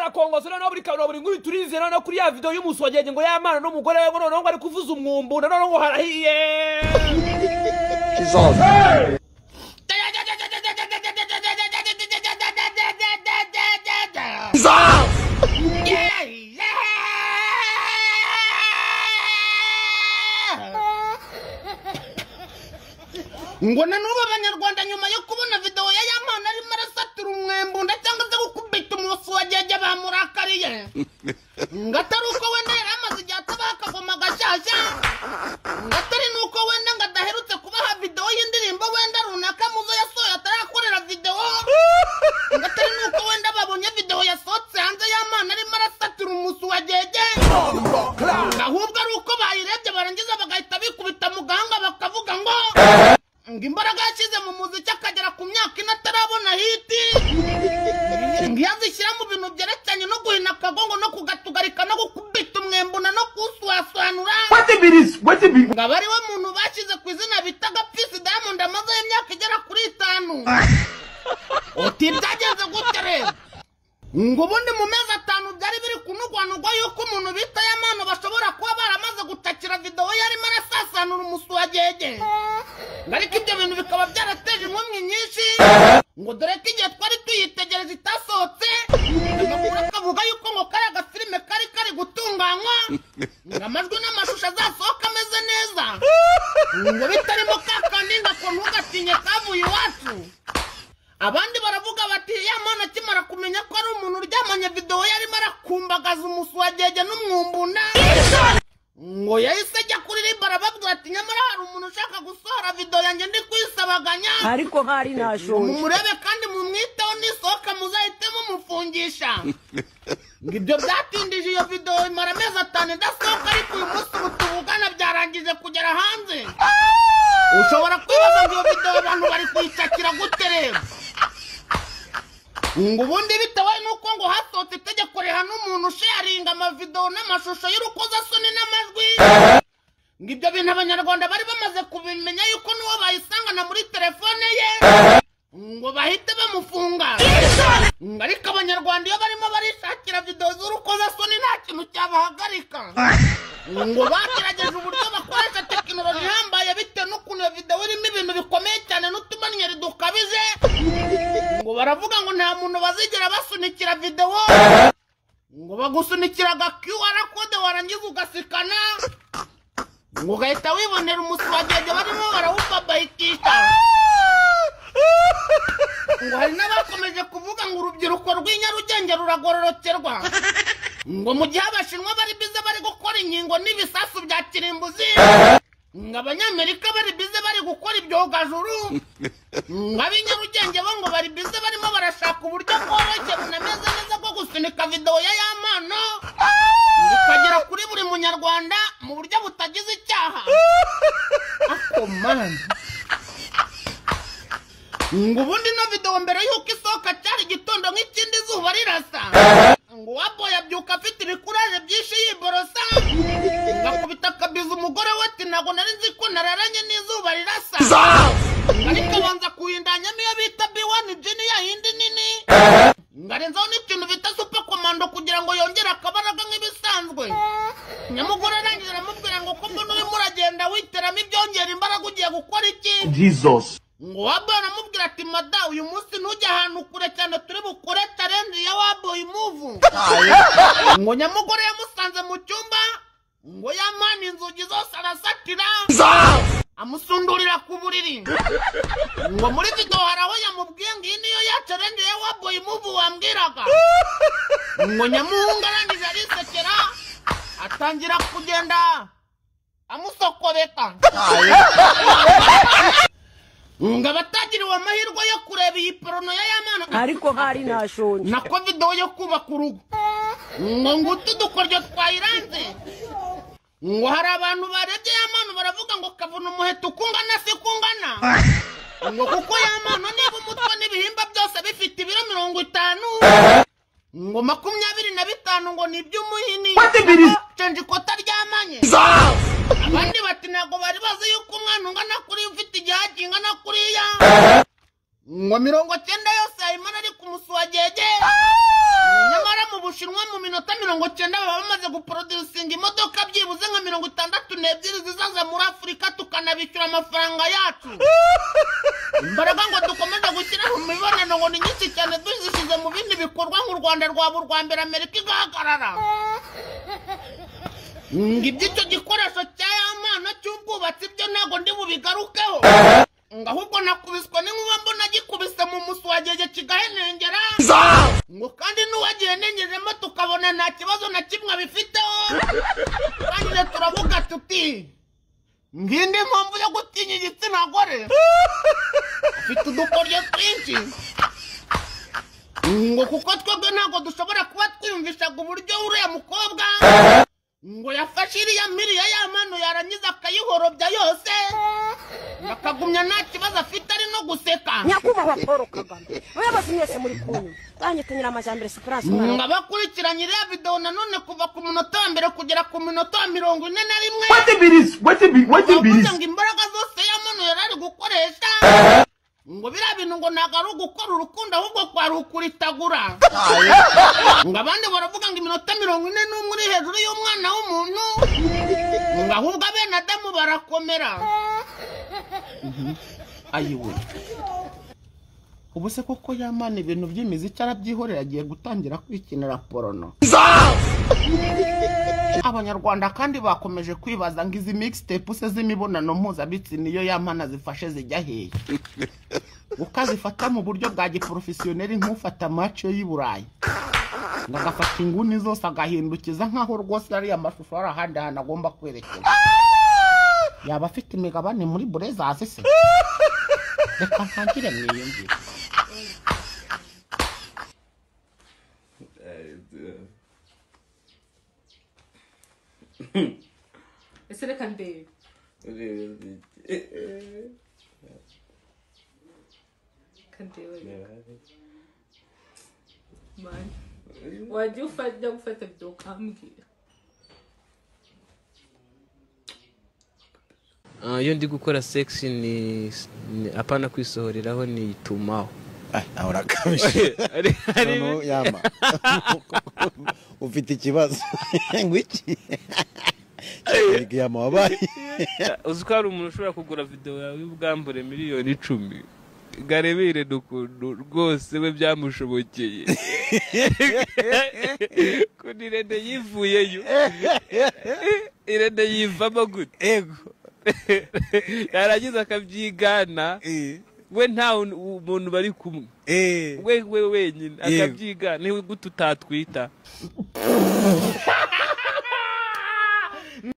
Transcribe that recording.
Karakongose noneho buri kantu buri nkuru turize noneho kuri ya video y'umunsi wagenge ngo yamana n'umugore we noneho ngo ari kuvuza umwumbu noneho ngo harahiye. Jesus. Ngo na n'ubu abanyarwanda nyuma yo kubona video ya Yamana arimo arasatura umwembunda cyangwa se gukubita umusu wagege bamurakariye, ngo atari uko wenda yari amaze igihe atabaha akagoma gashyashya, ngo atari n'uko wenda ngo adaherutse kubaha video y'indirimbo wenda runaka muzo yasohoye atarakorera video, ngo atari n'uko wenda babonye video yasohotse hanze Yamana arimo arasatura umusu wagege, ahubwo ari uko bayirebye barangiza bagahita bikubita mu gahanga bakavuga ngo ngo imbaraga yashyize mu muziki akagera ku myaka ine atarabona hiti, ngo iyo azishyira mu bintu byerekeranye no guhina akagongo no kugatugarika no gukubita umwembuna no kuwuswasanura, ngo aba ari we muntu bashyize ku izina bita Gapfisi Diamond amazeho imyaka igera kuri 5. Uti byagenze gute rero? Ngo ubundi mu mezi 5 byari biri kunugwanugwa yuko umuntu bita Yamano bashobora kuba baramaze gutakira video yarimo arasasanura umusu wagege, ariko ibyo bintu bikaba byarateje inkomyi nyinshi, ngo dore ko igihe twari tuyitegereje itasohotse, amakuru akavuga yuko ngo kari agafilime kari kari gutunganywa, ngo amajwi n'amashusho azasohoka ameze neza, ngo bitarimo kakandi ngo ntugatinye kavuye iwacu. Abandi baravuga bati Yamana akimara kumenya ko ari umuntu uryamanye video yarimo arakumbagaza umusu wagege n'umwumbuna, ngo yahise ajya kuri riba arababwira ati nyamara hari umuntu ushaka gusohora video yanjye ndi kwisabaganya, ariko hari ntashonje, mumurebe kandi mumwiteho nisohoka muzahite mumufungisha. Ngo ibyo byatindije iyo video imara amezi 5 idasohoka, ariko uyu munsi ubu tuvugana byarangije kugera hanze. Ushobora kwibaza ngo iyo video abantu bari kuyicakira gute rero? Ngo ubundi bitewe n'uko ngo hasohotse itegeko rihana umuntu usharinga amavideo n'amashusho y'urukozasoni n'amajwi, ngo ibyo bintu abanyarwanda bari bamaze kubimenya yuko n'uwo bayisangana muri telefone ye ngo bahite bamufunga. Ngo ariko abanyarwanda iyo barimo barishakira video z'urukozasoni nta kintu cyabahagarika, ngo bagerageje uburyo bakoresha tekinoloji ihambaye bitewe n'ukuntu iyo video irimo ibintu bikomeye cyane n'utumanyeri dukabije, ngo baravuga ngo nta muntu bazigera basunikira video, ngo bagusunikiraga QR code warangiza ugasikana, ngo ugahita wibonera umusi wagege barimo barawubabayikisha. Ngo hari n'abakomeje kuvuga ngo urubyiruko rw'i Nyarugenge ruragororokerwa, ngo mu gihe abashinwa bari bize bari gukora inkingo n'ibisasu bya kirimbuzi, ngo abanyamerika bari bize bari gukora ibyogajuru, ngo ab'inyarugenge bo ngo bari bize barimo barashaka uburyo bworoshye bunameze neza bwo gusunika video ya Yamano ikagera kuri buri munyarwanda mu buryo butagize icyaha. Ako man. Ngo ubundi no video mbere yuko isohoka cyari igitondo nk'ikindi zuba rirasa, ngo wabo yabyuka afite ibikuraje byinshi yiborosa, ngakubita akabiza umugore we ati ntabwo nari nzi ko nararanye n'izuba rirasa, ariko abanza kuhindanyamo iyo bita B1 jini ya yindi nini, ngarenzaho n'ikintu bita super commando kugira ngo yongere akabaraga nk'ibisanzwe. Nyamugore arangije aramubwira ngo ko mbona urimo uragenda witeramo ibyongera imbaraga ugiye gukora iki? Jesus. Ngo wabo aramubwira ati mada uyu munsi ntujya ahantu kure cyane turi bukore challenge ya wabo imuvu. Ngo nyamugore yamusanze mu cyumba, ngo yamana inzugi zose arasatira amusundurira ku buriri. Ngo muri video hari aho yamubwiye ngo iyi niyo ya challenge ya wabo imuvu wambwiraga. Ngo nyamuhungu arangije arisekera atangira kugenda amusokobeka. Ngo abatagiriwe amahirwe yo kureba iyi porono ya Yamana, ariko hari ntashonje, nako video yo kubaka urugo, ngo ngutu dukoryo twayiranze. Ngo hari abantu barebye Yamano baravuga ngo kavuna umuheto ukungana si kungana, ngo kuko Yamano niba umutwe n'ibihimba byose bifite ibiro 50, ngo 25 ngo ni iby'umuhini, cenje ikota ryamanye. Abandi bati ntabwo bari bazi yuko umwana ungana kuri ufite igihaha kingana kuriya, ngo 90 yose yayimara ari ku musuwagege. Nyamara mu Bushinwa minota 90 baba bamaze guproducinga imodoka byibuze nka 62 zizaza muri Afurika, tukanabishyura amafaranga yacu. Imbaraga ngo dukomeze gushyira mu mibonano ngo ni nyinshi cyane, tuzishyize mu bindi bikorwa nk'u Rwanda rwaba urwa mbere, Amerika igahagarara. Ngo iby'icyo gikoresho cya Yampano cy'ubwubatsi byo ntabwo ndi bubigarukeho, ngo ahubwo nakubiswe n'inkuba mbona gikubise mu muswagege kigahenengera, ngo kandi n'uwagihenengejemo tukabona nta kibazo na kimwe abifiteho. Kandi turavuga tuti ngindi mpamvu yo gutinya igitsina gore, afite udukoryo twinshi, ngo kuko twebwe ntabwo dushobora kuba twiyumvishaga uburyo uriya mukobwa ngo yafashe iriya miriya Yampano yarangiza akayihorobya yose, akagumya nta kibazo afite ari no guseka. Nyakubahwa Paul Kagame, muyobozi mwese muri kumwe, banyitanira amajambere Esperance umwana. Ngo abakurikiranye iriya video nanone kuva ku munota wa mbere kugera ku munota wa 41, bavuze ngo imbaraga zose Yampano yari ari gukoresha, ngo biriya bintu ngo ntabwo ari ugukora urukundo ahubwo kwari ukuritagura. Ngo abandi baravuga ngo iminota 41 uri hejuru y'umwana w'umuntu, ngo ahubwo abene Adamu barakomera. Ayiwe, ubu se koko Yampano ibintu by'imiziki arabyihorera, agiye gutangira kwikinira porono. Abanyarwanda kandi bakomeje kwibaza ngo izi mixtape se z'imibonano mpuzabitsina iyo Yampano zifashe zijya hehe, ukazifata mu buryo bwa giprofesiyoneri nk'ufata match y'i Burayi, ngo agafata inguni zose agahindukiza nkaho rwose ariya mashusho ari ahandi hantu agomba kwerekeza. Yaba afite imigabane muri Brezasi se? Reka ntangire mwiyumvire. Ese reka ndebe. Mani, wajya ufata gufata video ukambwira. Iyo ndi gukora sex ni apana kwisohoreraho, ni itumaho. Nawe urakabije. Noneho Yama ufite ikibazo ngo iki? Yama wabaye. Uzi ko hari umuntu ushobora kugura video yawe y'ubwambure miliyoni 10, garebere ukuntu rwose we byamushobokeye, kuko Irene yivuyeyo, Irene yivamo gute? Ego. Yarangiza akabyigana, we nta muntu bari kumwe, we wenyine akabyigana, niwe gute utatwita?